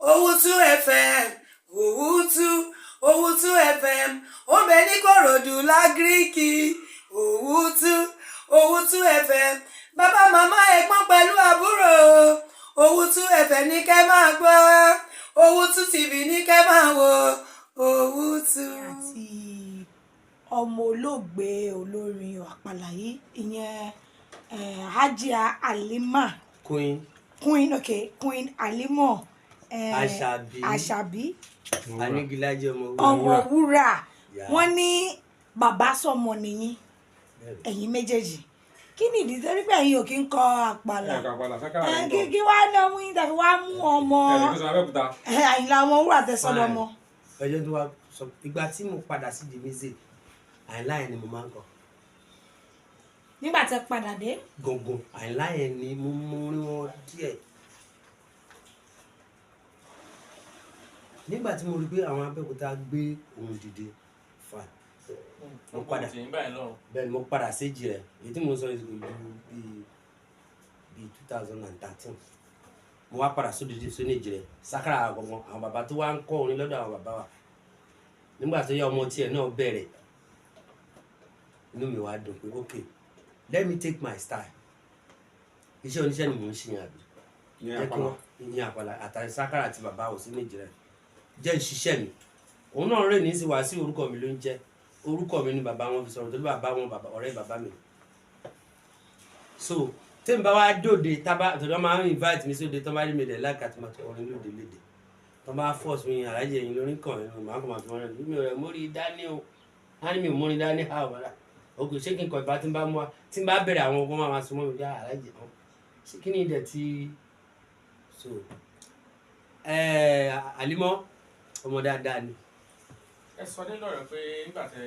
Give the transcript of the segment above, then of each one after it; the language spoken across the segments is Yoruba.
Owutu FM, Owutu, Owutu FM, ó ń bẹ ní Kòròdú lágíríkì. Owutu, Owutu FM, bàbá, màmá, ẹ̀gbọ́n pẹ̀lú àbúrò, Owutu FM ní kẹ́ máa gbọ́, Owutu TV ní kẹ́ máa wò, Owutu. Àti ọmọ olóògbé olórin àpàlà yìí, ìyẹn Hajia Halima. Queen. Queen, okay, Queen Halima Àṣàbí. Àṣàbí. Anigilájẹ ọmọ. Ọmọ wúrà. Yeah. Wọ́n ní bàbá sọmọ nìyí, ẹ̀yin méjèèjì. Kí ni ìdí torí pé ẹ̀yin ò kí ń kọ àpàlà? Ẹ̀ka àpàlà, sákàrà ẹ ń kí kọ. Kí wàá ní ọmú yín tàbí wàá mú ọmọ Ẹ̀ lè fi sọ Abẹ́òkúta. Àyìnlá ọmọ wúrà tẹ̀sọ́dọ̀ ọmọ. Ọjọ́ tó wá sọ, ìgbà tí mo padà sí di music, Àyìnlá yẹn ni mo máa ń kọ. Nígbà tẹ́ padà dé. Gangan, Àyìnlá yẹn ni mo mú orin wọn díẹ̀. Nígbà tí mo rí pé àwọn Abẹ́òkúta gbé ohun dìde, fà mo padà. Tì í báyìí lọ. Bẹ́ẹ̀ ni mo padà séjì rẹ̀. Èyí tí mo sọ yìí kò ju bíi 2013. Mo wá padà sódìdí sóní èjì rẹ̀, sákàrà àgọ̀mọ́ àwọn bàbá tó wá ń kọ́ orin lọ́dọ̀ àwọn bàbá wa. Nígbà tó yá, ọmọ tiẹ̀ náà bẹ̀rẹ̀, inú mi wá dùn pé, okay, let me take my style. Iṣẹ́ oníṣẹ́ ni mò ń ṣe yẹn, àbí? Ìyẹn Jẹ́ kí àpàlà. wọ́n ìyẹn àpàlà àtàrí sákàrà àti bàbá ò sí méjì rẹ̀, jẹ́ ìṣiṣẹ́ mi. Òun náà rè ní sí wá sí orúkọ mi ló ń jẹ́. Orúkọ mi ni bàbá wọn fi sọ̀rọ̀, torí bàbá wọn, bàbá ọ̀rẹ́ bàbá mi. So tẹ́mi bá wá dòde, tábà tọ́jú, wọn máa ń invite mi sóde. Tọ́ bá rí mi dẹ̀ láìka tí màá tọ orin lóde léde, tọ́ bá force mi, alájẹ yìí lórí kàn mí, màá kàn máa fi wọn rẹ̀. Mi ò rẹ̀ mórí dání o. Wọ́n ní mi ò mórí dání ha wàrà òkè. Ṣé kí n kọ ìbá tí n bá mú wa, tí n bá bẹ̀rẹ̀, àwọn ọgbọ́n máa sọ mọ́ mi bí alájẹ ọ̀. Ṣé kí ni ìdẹ̀ tí so Àlímọ́, ọmọ dáadáa ni. Ẹ sọ nínú ọ̀rọ̀ pé nígbà tẹ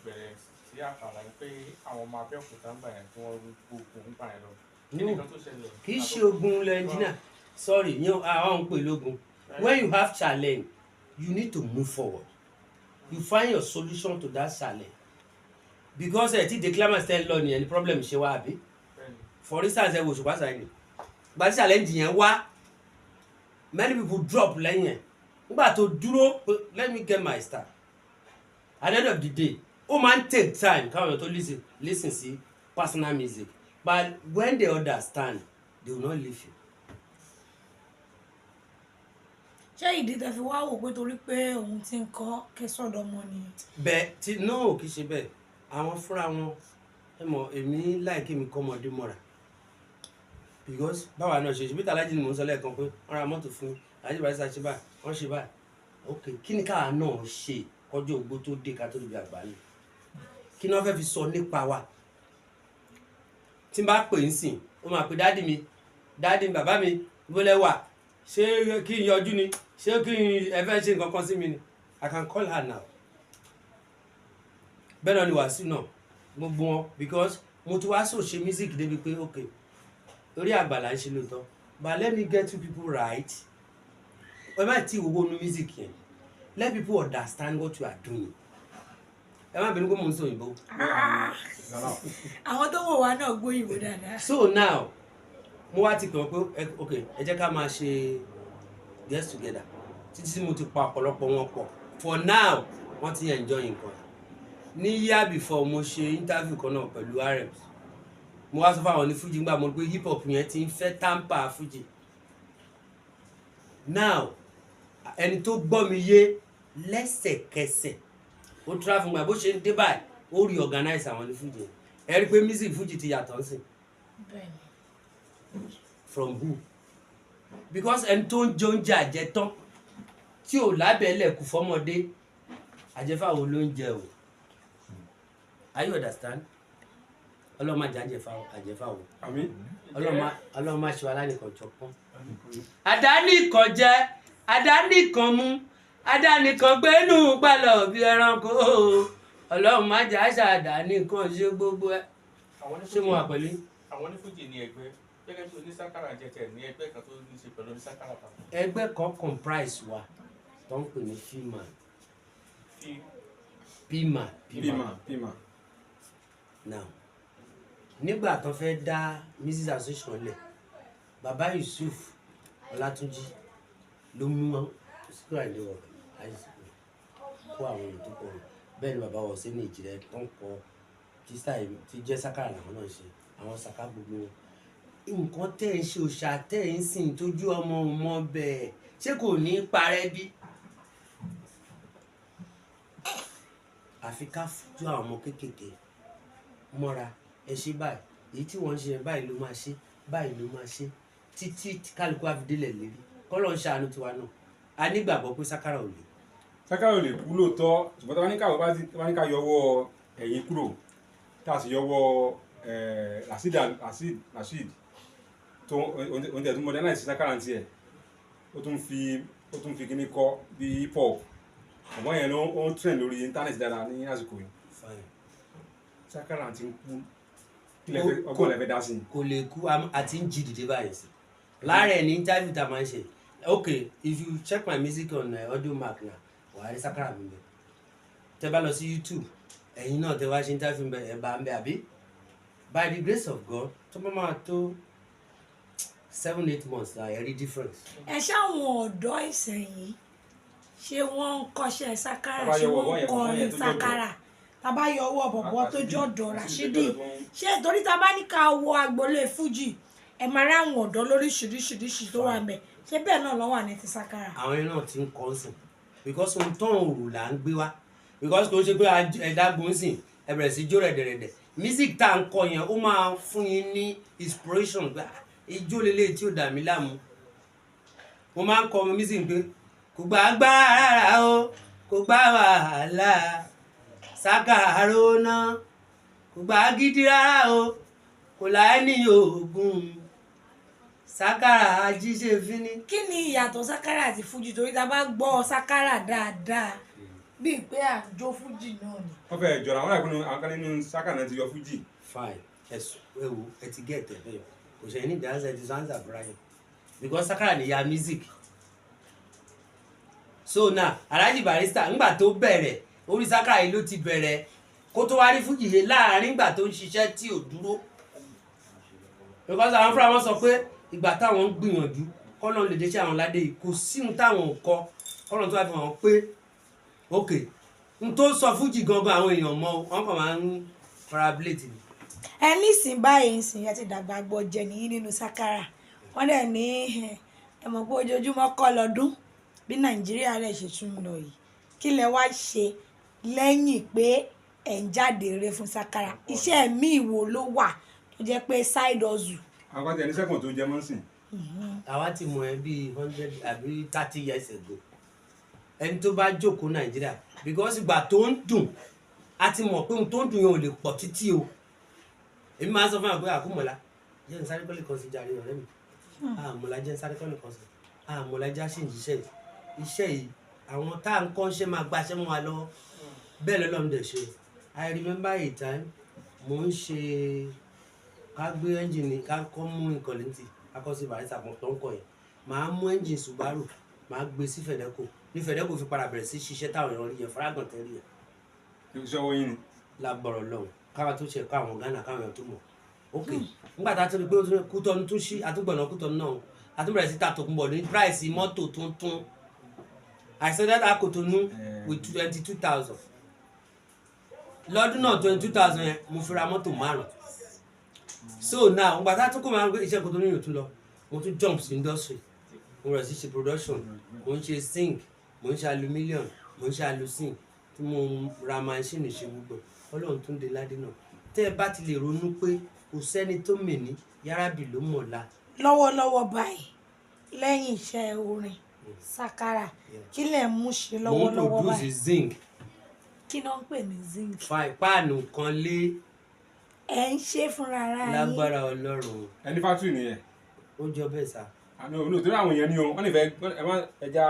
bẹ̀rẹ̀ sí àpàlà ni pé àwọn ọmọ Abẹ́òkúta ń gbà yẹn tí wọ́n gbógun ń gbà yẹn lọ. Kí ni No. nǹkan tó ṣẹlẹ̀? Kì í ṣe ogun lọ, engineer, sorry, yẹn àwọn ń pè lógun. When you have challenge, you need to move forward. You find your solution to that challenge, because ẹ ti the climax tẹ́ ń lọ nìyẹn ni problem ṣe wá, àbí? Bẹ́ẹ̀ni. For instance, ẹ wo Òṣùpá Saheed. Gba tí challenge yẹn wá, many people drop lẹ́yìn ẹ̀. Nígbà tó dúró pé, let me get my star, at the end of the day, ó máa ń take time káwọn èèyàn tó listen sí personal music, but when they understand, they will not leave you. Ṣé ìdí tẹ́ fi wá wò pé torí pé òun ti ń kọ́ kẹsọ́dọ̀ ọmọ nìyẹn? Bẹ́ẹ̀ tí no, kì í ṣe bẹ́ẹ̀. Àwọn fúnra wọn, ẹ mọ̀, èmi láìkí mi kọ́ ọmọdé mọ́ra, because báwa náà ṣe bí tàlájì ni mò ń sọ lẹ́ẹ̀kan pé wọ́n ra mọ́tò fún alájì Barrister, ṣe báyìí, wọ́n ṣe báyìí. Ok, kí ni káwa náà ṣe kọjú ògbó tó dé ká tó lè àgbà ni? Kí ni wọ́n fẹ́ fi sọ nípa wa? Tí n bá pè ń sìn, ó máa pe daddy mi, daddy mi, bàbá mi, bó lẹ wà? Ṣé kí n yọjú ni? Ṣé kí n ẹ fẹ́ ṣe nǹkan kan sí mi ni? I can call her now. Bẹ́ẹ̀ náà ni Wàsíù náà, gbogbo wọn, because mo ti wá sòṣe music débi pé, ok, orí àgbàlá ń ṣe lóòótọ́, but let me get two people right. Ẹ má tí wo nu music yẹn. Let people understand what you are doing. Ẹ má bínú pé mò ń sọ òyìnbó. Àwọn tó wò wá náà gbóyìnbó dáadáa. So now, mo wá ti pè wọ́n pé ok, ẹ jẹ́ ká máa ṣe get together títí tí mo ti pa ọ̀pọ̀lọpọ̀ wọn pọ̀. For now, wọ́n ti enjoy nǹkan. Ní year before, mo ṣe interview kan náà pẹ̀lú rms. Mo wá sọ fáwọn ní fuji nígbà mo rí pé hip hop yẹn ti ń fẹ́ tamper fuji. Now, ẹni tó gbọ́ mi yé lẹ́sẹ̀kẹsẹ̀, ó travel gbà bó ṣe ń dé báyìí, ó reorganize àwọn ní fuji. Ẹ rí i pé music fuji ti yàtọ̀ ń sìn. Bẹ́ẹ̀ni. From who? Because ẹni tó ń jẹ oúnjẹ àjẹtán tí ò lábẹ́lẹ̀ kù fọ́mọdé, àjẹfáwo ló ń jẹ o? Are you understand? Ọlọ́run má jẹ́ àjẹfáwo, àjẹfáwo. Àmín. Ọlọ́run má ṣe wa lánìkan jọ pọ́n. Àdánìkan jẹ́, àdánìkan mú, àdánìkan gbénú gbàlọ̀ bí ẹranko. Ọlọ́run má jẹ́ àṣà àdánìkan ṣe gbogbo ẹ. Àwọn Ṣé mo wà onífújì pẹ̀lú yín? Àwọn onífújì ní ẹgbẹ́ gẹ́gẹ́ bí onísákàrà jẹ́ tẹ̀ ní ẹgbẹ́ kan tó ní í ṣe pẹ̀lú onísákàrà papọ̀. Ẹgbẹ́ kan comprise wa tó ń pè ní FIMA. Fi PIMA. Pima, pima. Now, nígbà tó fẹ́ dá music association lẹ̀, baba Yusuf Ọlátúnjí Ló mú Síkírù Àyìndé wọ̀ àìsíkò kó àwọn èèyàn tó pọ̀ rẹ̀. Bẹ́ẹ̀ ni bàbá wọ̀ sí ní ìjìnlẹ̀ tó ń kọ tí style tí jẹ́ sákàrà làwọn náà ṣe àwọn sàká gbogbo wọn. Nǹkan tẹ́ ń ṣe, òòṣà tẹ́ ń sìn tójú ọmọ ọmọ bẹ́ẹ̀, ṣé kò ní í parẹ́ bí? Àfi ká fojú àwọn ọmọ kéékèèké mọ́ra. Ẹ ṣe báyìí, èyí tí wọ́n ń ṣe yẹn, báyìí ló máa ṣe, báyìí ló máa ṣe, títí tí kálukú á fi délẹ̀ lérí. Kọ́lọ́ ń ṣàánú tiwa náà. A nígbàgbọ́ pé sákàrà ò lè. Sákàrà ò lè kú lóòótọ́, ṣùgbọ́n tí wọ́n ní ká bá ti wọ́n ní ká yọwọ́ ẹ̀yìn kúrò, tá a sì yọwọ́ Rasheed Rasheed Rasheed tó oúnjẹ tó modernize sákàrà tiẹ̀, ó tún fi kíní kọ́ bí hip hop ọ̀gbọ́n yẹn ló ń trend lórí íńtánẹ́ẹ̀tì dáadáa ní àsìkò yìí. Fine. Sákàrà ti ń kú. Kí lẹ fẹ́, ọgbọ́n lẹ fẹ́ dá sí i? Kò lè kú. Àti ń jí dìde báyìí sí láàárẹ̀ ní interview tá a máa ń ṣe. Okay, if you check my music on Audiomack na, wàá rí sákàrà mi bẹ̀. Tẹ bá lọ sí YouTube, ẹ̀yin náà tẹ wá ṣe interview bẹ̀, ẹ̀ bá ń bẹ̀ àbí. By the grace of God, tó bá máa tó 7-8 months na, ẹ rí difference. Ẹ ṣáwọn ọ̀dọ́ ìsẹ̀yìn, ṣé wọ́n ń kọ́ṣẹ́ sákàrà? Tá bá Ṣé yọwọ́ wọ́n ń bọ́ yẹn, bọ́ kọrin yẹn tó jọ̀dọ̀. sákàrà? Tá bá yọ ọwọ́ bọ̀bọ̀ tó jọ̀dọ̀ Rashidi Rashidi, ṣé torí tá bá ní ká wọ agboolé fújì, ẹ máa rí àwọn ọ̀dọ́ lóríṣiríṣiríṣi tó wà ńbẹ̀, ṣé bẹ́ẹ̀ náà ló wà ní ti sákàrà? Àwọn yẹn náà ti ń kọ́ sìn, because ohun tó ń rò là ń gbé wá, because kò ń ṣe pé ẹ̀dá gbòǹsìn ẹ bẹ̀rẹ̀ sí jó rẹ̀dẹ̀rẹ̀dẹ̀. Music tá à ń kọ yẹn, ó máa fún yín ní inspiration pé, "Ah, ijó lélẹ̀ tí ó dà mí láàmú." Mo máa ń kọ ọmọ music pé kò gbà agbára rárá o, kò gbà wàhálà, sákàrò náà kò gbà gidi rárá o, kò láì ní oògùn, sákàrà ajíṣe fínní. Kí ni ìyàtọ̀ sákàrà àti fújì? Torí tá a bá gbọ́ sákàrà dáadáa, bíi pé à ń jó fújì náà ni. Wọ́n fẹ́ jọra wọn, láìpẹ́ àwọn kan nínú sákàrà náà ti yọ fújì. Fine. Ẹsùn ẹ wo, ẹ ti get ẹ bẹ́ẹ̀, kò ṣe ní ìdáhùn, ẹ ti sọ answer fúnra yẹn, because sakara ni ya music. So now, Alhaji Barrister, ńgbà tó bẹ̀rẹ̀ orí sakara yìí ló ti bẹ̀rẹ̀, kó tó wá rí fújì yẹn láàrin ìgbà tó ń ṣiṣẹ́ tí ò dúró, because àwọn fúnra wọn sọ pé ìgbà táwọn ń gbìyànjú kọ́nà lè dé sí àwọn ládé yìí, kò sí ohun táwọn ò kọ, kọ́nà tó wá fi hàn pé ok, n tó sọ fújì gangan, àwọn èèyàn mọ, wọn kàn máa ń parablate ni. Ẹ nísìn báyìí nsìn, ẹ ti dàgbà gbọ́ jẹ nìyí nínú sákàrà. Wọ́n dẹ̀ ní ẹ mọ̀ pé ojoojúmọ́ kọ́ lọ́dún, bí Nàìjíríà rẹ̀ ṣe tún ń lọ yìí, kí lẹ wá ṣe lẹ́yìn pé ẹ̀ ń jáde eré fún sákàrà? Iṣẹ́ míì wo ló wà tó jẹ́ pé side hustle? Àwọn kan tẹ̀ ní sẹ́kùn tó jẹ mọ́ sìn. Àwa ti mọ̀ ẹ́ bíi 100 àbí 30 years ago, ẹni tó bá jókòó Nàìjíríà, because ìgbà tó ń dùn, a ti mọ̀ pé ohun tó ń dùn yẹn ò lè pọ̀ títí o. Èmi máa ń sọ fún àwọn pé àkúmọ̀lá jẹ́ ń sáré kọ́lé kan sí jàre, ọ̀rẹ́ mi àmọ̀lá jẹ́ ń sáré kọ́lé kan sí àmọ̀lá já sí ìṣiṣẹ́ yìí, iṣẹ́ yìí, àwọn tá à ń kọ́ ṣe máa gbaṣẹ́ mọ́ wa lọ́wọ́. Bẹ́ẹ̀ lọ́lọ́run dẹ̀ ṣe. I remember a time mo ń ṣe ká gbé ẹ́ńjìnì, ká kọ́ mú ìkọ̀lẹ́ntì, ká kọ́ sí Barrister kan tó ń kọ́ yẹn, màá mú ẹ́ńjìn Subaru, màá gbé sí Fedeco, ní Fedeco fi padà bẹ̀rẹ̀ sí ṣiṣẹ́ táwọn èèyàn rí yẹn, faragan tẹ́lẹ̀ yẹn. Iṣẹ́ ọwọ́ yín ni? Lágbọ̀rọ̀ lọ́hùn, káwa tó ṣe kọ́ àwọn Ghana, káwọn èèyàn tó mọ̀. Ok, nígbà tá a tún rí pé ó tún Kútọ́nù tún ṣí, àtúgbọ̀nà Kútọ́nù náà, a tún bẹ̀rẹ̀ sí ta tòkunbọ̀ ní price mọ́tò tuntun. I started at Kotonu with 22,000 lọ́dún náà. 22,000 yẹn, mo fi ra mọ́tò márùn. So now, ìgbà tá a tún kó máa ń gbé iṣẹ́ Kotonu yìí tún lọ, mo tún jump sí industry, mo rẹ̀ sí ṣe production, mo ń ṣe zinc, mo ń ṣe aluminium, mo ń ṣe aluzinc, tí mo ra machine ṣe gbogbo ẹ̀. Ọlọ́run tún dé ládé náà. Tẹ́ ẹ bá ti lè ronú pé kò sẹ́ni tó mè ní yárábì ló mọ̀ la. Lọ́wọ́lọ́wọ́ báyìí, lẹ́yìn iṣẹ́ orin sákàrà, kí lẹ̀ ń mú ṣe Mo ń lọ́wọ́lọ́wọ́ produce báyìí? zinc. Kí náà ń pè ní zinc? Fine, páànù kan lé. Ẹ̀ ń ṣe fúnra ara yín? Lágbára Ọlọ́run. Ẹni factory nìyẹn? Ó jọ bẹ́ẹ̀ sá. Àmì òun torí àwọn èèyàn ní o, wọ́n lè fẹ́ ẹ má ẹja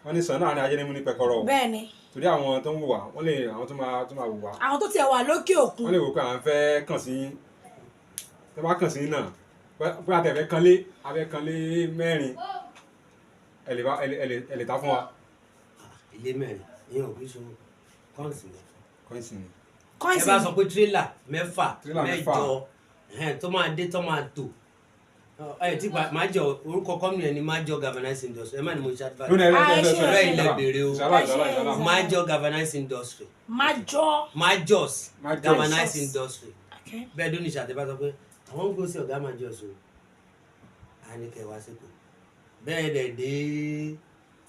wọ́n ní sàn náà ní ajé ní mú ní pẹkọrọ o. Bẹ́ẹ̀ ni. Torí àwọn tó ń wò wá, wọ́n lè àwọn tó máa wò wá, Àwọn tó tiẹ̀ wà lókè òkun. Wọ́n lè wò pé àwọn fẹ́ kàn sí yín. Tó bá kàn sí yín náà, bóyá tẹ̀ fẹ́ kanlé, abẹ́ kanlé mẹ́rin, ẹ lè bá ẹ lè ta fún wa. Ilé mẹ́rin ìyẹn ò kí ṣòwò, kọ́ǹsì ni. Kọ́ńsì ni. Ẹ Kọ́ìsì. bá sọ pé tírélà mẹ́fà, Tírélà mẹ́fà. mẹ́jọ, ẹ̀hẹ́n, tó máa dé, tó máa tò, Ẹ ti pa Major, orúkọ company ẹni Major Galvanized Industry. Ẹ má ní mo ṣe advert. Lónìí, Ah, ẹ ẹ ṣe, Bẹ́ẹ̀ ilẹ̀ bèrè o. Ìṣàlá, ìṣàlá, ìṣàlá. Major Galvanized Industry. Major. Majors Majors. Galvanized Industry. Okay. Bẹ́ẹ̀ dún ní ìṣàtẹ́bá sọ pé àwọn ń gbó sí ọ̀gá Majors o, a ní kẹ́ wá sípò. Bẹ́ẹ̀ dẹ̀ dé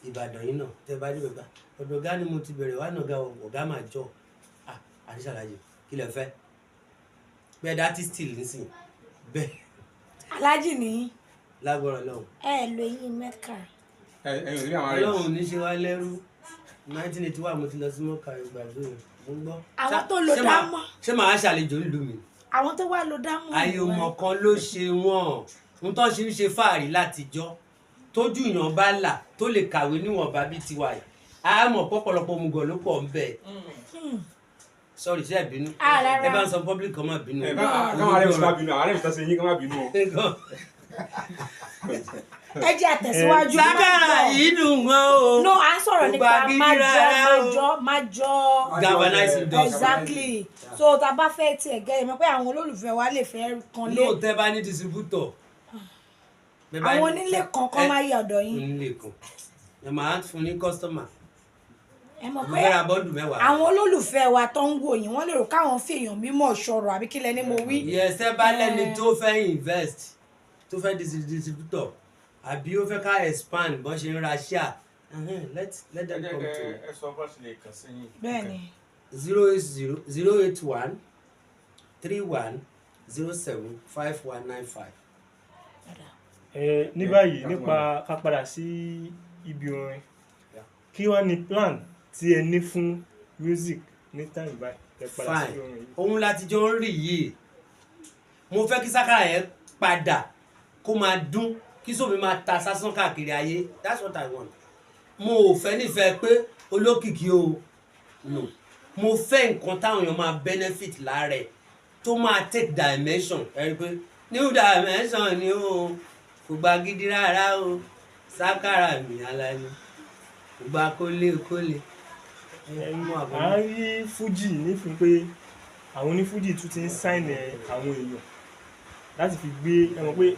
Ìbàdàn yìí náà, tẹ́ bá débẹ̀ gbà ọ̀dọ̀ ọ̀gá ni mo ti bẹ̀rẹ̀ wá náà, ọ̀gá Major. Ah, àdìsàlájì, kí lẹ fẹ́? Bẹ́ẹ̀ dá tí steel nísìn bẹ́ẹ̀. Aláàjì ní Lágbára Ọlọ́run. Ẹ lo eyín mẹ́ka. Ẹ̀yin ò sí bí àwọn ará yìí. Ọlọ́run ò ní ṣe wá lẹ́rú. 1981 mo ti lọ sí mọ́kà, ìgbàgbé mo ń gbọ́. Àwọn tó lo dámọ̀. Ṣé màá ṣàlejò ńlù mi? Àwọn tó wà lo dámọ̀. Àyòmọ̀ kan ló ṣe wọ́n ń tọ́ ṣe ń ṣe fáàrí látijọ́. Tójú èèyàn bá là, tó lè kàwé níwọ̀nba bíi tiwa yìí, á mọ̀ pọ̀pọ̀lọpọ̀ òmùgọ̀ ló pọ̀ ń bẹ̀. Sorry, ṣé ẹ bínú? Ah, rárá. Ẹ bá ń sọ public kan má bínú. Ẹ bá káwọn ará yìí má bínú, àwọn ará yìí tó ṣe yín ká má bínú o. Ẹ jẹ́ àtẹ̀síwájú. Sákàrà yìí dùn gan o. No, à ń sọ̀rọ̀ Kò nípa gba gidi Major. rárá o. Major, Major Galvanized Industry. Exactly. So tá a bá fẹ́ tiẹ̀ gẹ́ ẹ mọ̀ pé àwọn olólùfẹ́ wa lè fẹ́ kan lé. Lóòótọ́ bá ní distributor. Bẹ́ẹ̀ bá Àwọn ní- onílé kankan máa yẹ ọ̀dọ̀ yín. Onílé kan ẹ máa fún ní customer. Ẹ mọ̀ mo pé fẹ́ ra bọ́ọ̀dù 10. Àwọn olólùfẹ́ wa tó ń wò yín, wọ́n lè rò káwọn fi èèyàn mímọ̀ sọ̀rọ̀, àbí kílẹ̀ ni mo wí. Yes, ẹ bá lẹ́ni tó fẹ́ invest, tó fẹ́ distributor, àbí ó fẹ́ ká expand bọ́n ṣe ń ra share, let Ẹ them jẹ́ come kẹ́ to ẹ sọ bá ṣe lè kàn sí yín. Bẹ́ẹ̀ ni. 080 081 31 07 5195. Ẹ ní báyìí, nípa ká padà sí ibi orin, kí wàá ní plan tí ẹ ní fún music ní time báyìí ẹ padà sí Fine. orin yìí? Òun láti jọ ń rí yìí. Mo fẹ́ kí sákàrà yẹn padà, kó máa dún, kí sómi máa ta sásán káàkiri ayé. That's what I want. Mo ò fẹ́ nífẹ̀ẹ́ pé olókìkí o, no. Mo fẹ́ nǹkan táwọn èèyàn máa benefit lára ẹ̀, tó máa take dimension. Ẹ rí i pé new dimension ni o, kò gba gidi rárá o. Sákàrà mi alani, kò gba kólé kólé. Ẹ mú àbọ̀. À ń rí fújì nífin pé àwọn onífújì tún ti ń sign ẹ àwọn èèyàn láti fi gbé. Ẹ mọ̀ pé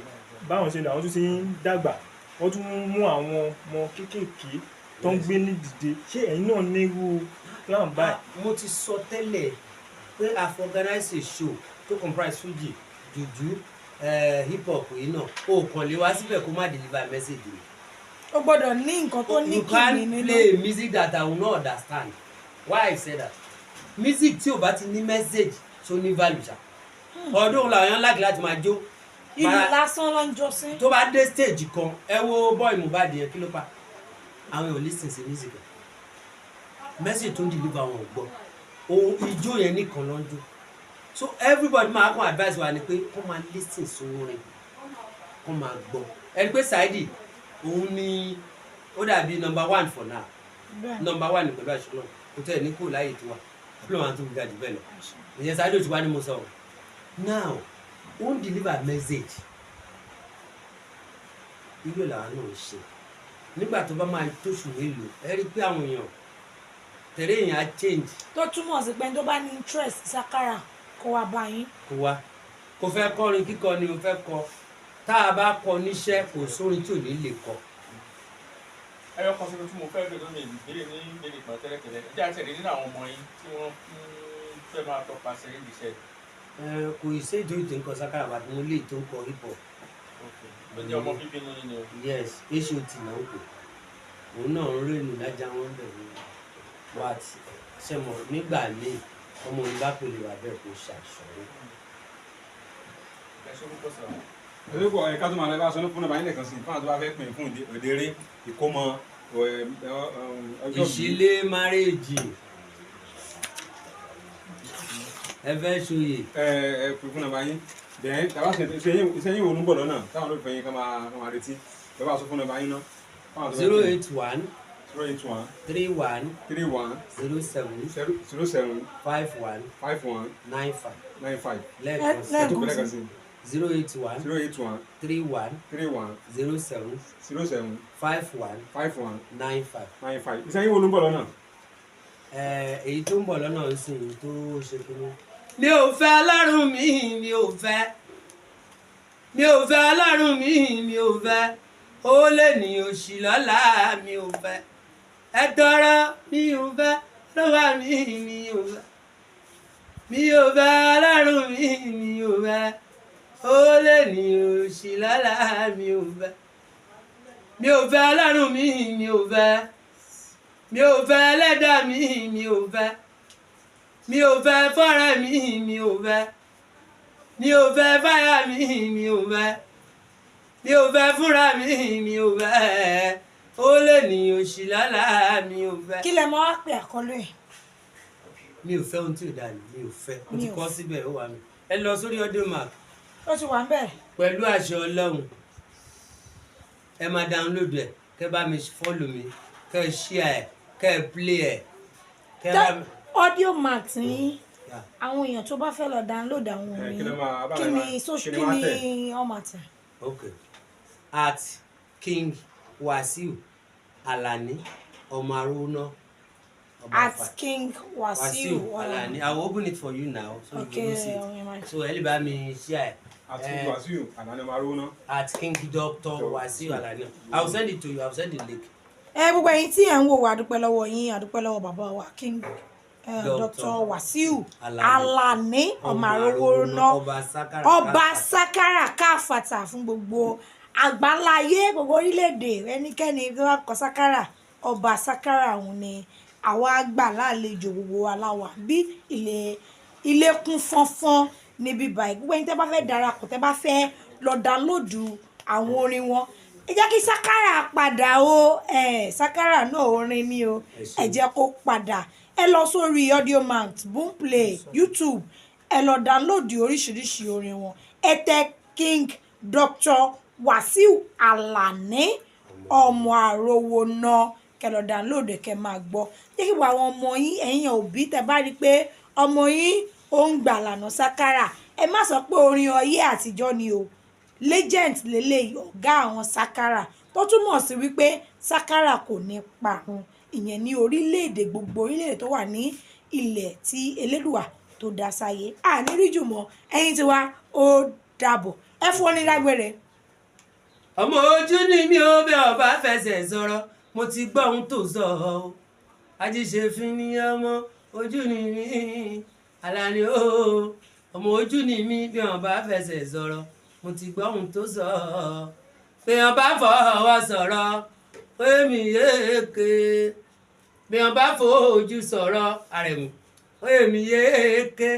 báwọn ṣe lọ, àwọn tún ti ń dàgbà, wọ́n tún ń mú àwọn ọmọ kéékèèké tó ń gbé ní dìde. Ṣé ẹ̀yin náà ní irú plan báyìí? Mo ti sọ tẹ́lẹ̀ pé I've organized a show to comprise fuji, juju, hip hop yìí náà. O kàn lè wá síbẹ̀ kó má deliver message mi. Ó gbọ́dọ̀ ní nǹkan tó ní You can't kìmí nínú. play music that I will not understand. Why I say that? Music tí o bá ti ní message, tó ní value ṣá, ọdún làwọn èèyàn láti láti máa jó. Ìlú lásán ló ń jó sí. Tó bá dé stage kan, ẹ wo boy Mohbad yẹn, kí ló pa? Àwọn èèyàn listen sí music ẹ, message tó ń deliver, wọn ò gbọ́. Ohun ijó yẹn nìkan ló ń jó. So everybody máa kàn advice wa ni pé kó máa listen sórin, kó máa gbọ́. Ẹni pé Saidi, òun ni ó dàbí number one for now. Number one pẹ̀lú àṣẹ náà, kò tẹ̀ ní kò láyè tó wà, ló máa tún ga jù bẹ́ẹ̀ lọ. Ìyẹn Saidi Òṣùpá ni mo sọ. Now, ó ń deliver message. Irú ẹ̀ làwọn náà ń ṣe. Nígbà tó bá máa tóṣù mélòó, ẹ rí i pé àwọn èèyàn tẹ̀lé èèyàn á change. Tó túmọ̀ sí pé tó bá ní interest sákàrà, kó wá bá yín. Kó wá, kò fẹ́ kọrin kíkọ ni o fẹ́ kọ, tá a bá kọ níṣẹ́, kò sórin tí ò ní lè kọ. Ẹyọ kan ṣoṣo tí mo fẹ́ bèèrè lómi ìbéèrè ní ìbéèrè kan tẹ́lẹ̀tẹ́lẹ̀, ẹ jẹ́ àtẹ̀lé nínú àwọn ọmọ yín tí wọ́n fẹ́ máa tọpasẹ̀ yín iṣẹ́. Ẹ kò ì sí ètò ìtò nǹkan sákàrà bàtí mo lè tó ń kọ hip hop. Ló jẹ́ ọmọ bíbí inú yín ni o? Yes, hot náà ń pè. Òun náà ń rìnrìn lájà wọn bẹ̀ ní what ṣe mọ̀. Nígbà míì, ọmọ òun bá pèlè wà bẹ́ẹ̀, kò ṣàṣọwọ́. Ẹ ṣe púpọ̀ sọ̀rọ̀. Ẹ̀rọ ẹ̀ka tó máa lọ bá aṣọ fún ọba yín lẹ́ẹ̀kan sí, fún àwọn tó bá fẹ́ pè fún òde eré, ìkómọ, ọjọ́ ìbí. Ìṣílé, marriage, ẹ fẹ́ ṣòye. Ẹ ẹ pè fún ọba yín bẹ́ẹ̀ tàbá ṣe iṣẹ́ yín wo ló ń bọ̀ lọ́nà táwọn olólùfẹ́ yín ká máa retí? Ẹ bá aṣọ fún ọba yín náà fún àwọn tó fẹ́ zero pè. 81 081 31 31 07 07 51 51 95. 95. Lẹ́ẹ̀kan sí. Ẹ tó pè lẹ́ẹ̀kan sí. 081 081 31 31 07 07 51 51 95. 95. Iṣẹ́ yín wo ló ń bọ̀ lọ́nà? Ẹ, èyí tó ń bọ̀ lọ́nà ń sìn tó ṣe kínní. Mi ò fẹ́ ọlọ́run mi, mi ò fẹ́. Mi ò fẹ́ ọlọ́run mi, mi ò fẹ́. Ó lè ní òṣì lọ́la, mi ò fẹ́. Ẹ tọrọ, mi ò fẹ́. Lọ́wọ́ mi, mi ò fẹ́. Mi ò fẹ́ ọlọ́run mi, mi ò fẹ́. Ó lè ní òṣì lọ́la, mi ò fẹ́. Mi ò fẹ́ ọlọ́run mi, mi ò fẹ́. Mi ò fẹ́ ẹlẹ́dàá mi, mi ò fẹ́. Mi ò fẹ́ fọ́rẹ́ mi, mi ò fẹ́. Mi ò fẹ́ fáyà mi, mi ò fẹ́. Mi ò fẹ́ fúnra mi, mi ò fẹ́. Ó lè ní òṣì lọ́la, mi ò fẹ́. Kí lẹ máa wá pè àkọlé ẹ̀? Mi ò fẹ́ ohun tí ò dáa ni mi ò fẹ́. Mo ti Mi ò kọ́ síbẹ̀, ó wà mí. Ẹ lọ sórí Audiomack. Ó ti wà ń bẹ̀. Pẹ̀lú àṣẹ Ọlọ́run, ẹ máa download ẹ, kẹ́ bá mi follow mi, kẹ́ ẹ share ẹ, kẹ́ ẹ play ẹ, kẹ́ bá mi. Audiomack ní Yeah. àwọn èèyàn tó bá fẹ́ lọ download àwọn Ẹ, orin kí ló máa- báwo kí ni ni máa- social, kí kí ni ni máa tẹ̀? wọ́n máa tẹ̀? Okay. At King Wasiu Alani Ọmọ Arúná. At King Wasiu Wasiu Alani. I will open it for you now so you Okay, can see ọmọ it. ẹ̀ máa- So ẹ lè bá mi share Àti ẹ. Wàsíù Àlàní ọmọ Arúná. At King Doctor Wasiu Alani. I will send it to you. I will send the link. Ẹ gbogbo ẹ̀yin tí ẹ ń wò wá, àdúpẹ́ lọ́wọ́ yín, àdúpẹ́ lọ́wọ́ bàbá wa King Dr. Dr. Wasiu Alani. Alani Ọmọ Arówóná, Ọba Sakara. Ọba Sakara káfàtà fún gbogbo àgbáláyé, gbogbo orílẹ̀-èdè. Ẹnikẹ́ni tó bá kọ Sakara, Ọba Sakara, òun ni àwa gbà lálejò. Gbogbo wa láwà bí ilé ilé kún fọ́nfọ́n níbí báyìí. Gbogbo ẹni tẹ́ bá fẹ́ darapọ̀, tẹ́ bá fẹ́ lọ download àwọn orin wọn, ẹ jẹ́ kí Sakara padà o. Ẹ Sakara náà, orin ni o. Ẹ ṣé. Ẹ jẹ́ kó padà. Ẹ lọ sórí Audiomack, Boomplay, YouTube, ẹ lọ download oríṣiríṣi orin wọn. Ẹ tẹ King Dr. Wasiu Alani Ọmọ Arówóná, kẹ́ lọ download ẹ, kẹ́ máa gbọ́. Jẹ́ kí wọ́n àwọn ọmọ yín, ẹ̀yin òbí tẹ́ bá rí i pé ọmọ yín ó ń gbà lànà Sakara, ẹ má sọ pé orin ọyẹ́ àtijọ́ ni o. Legend lélẹ́yìí, ọ̀gá àwọn Sakara, tó túmọ̀ sí wípé Sakara kò ní parun, ìyẹn ní orílẹ̀-èdè, gbogbo orílẹ̀-èdè tó wà ní ilẹ̀ tí Elédùà tó dá sáyé. Àní rí jùmọ̀ ẹ̀yin tiwa, ó dàbọ̀. Ẹ fún ọ ní lágbèrè. Ọmọ ojú ni mi ò bẹ ọba fẹsẹ̀ sọ̀rọ̀, mo ti gbọ́ ohun tó sọ ọ́. Ajíṣefín ní ọmọ ojú ni mí, Àlàní o. Ọmọ ojú ni mí, bí wọn bá fẹsẹ̀ sọ̀rọ̀, mo ti gbọ́ ohun tó sọ ọ́. Bí wọn bá fọwọ́ sọ̀rọ̀, èmi yéèké. Bí wọn bá fojú sọ̀rọ̀, àrẹ̀mú, èmi yéèké.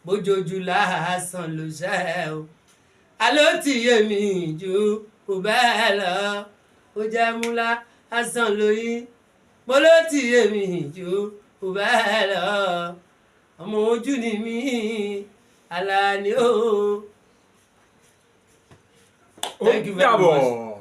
Bójoojú lásán ló ṣẹ́ o, alo ti yé mi jù kò bẹ́ẹ̀ lọ. Ó jẹ́ múlá asán lóyún, mo ló ti yé mi jù kò bẹ́ẹ̀ lọ. Ọmọ ojú ni mí, Àlàní o. Ó Thank you very dàbọ̀. much.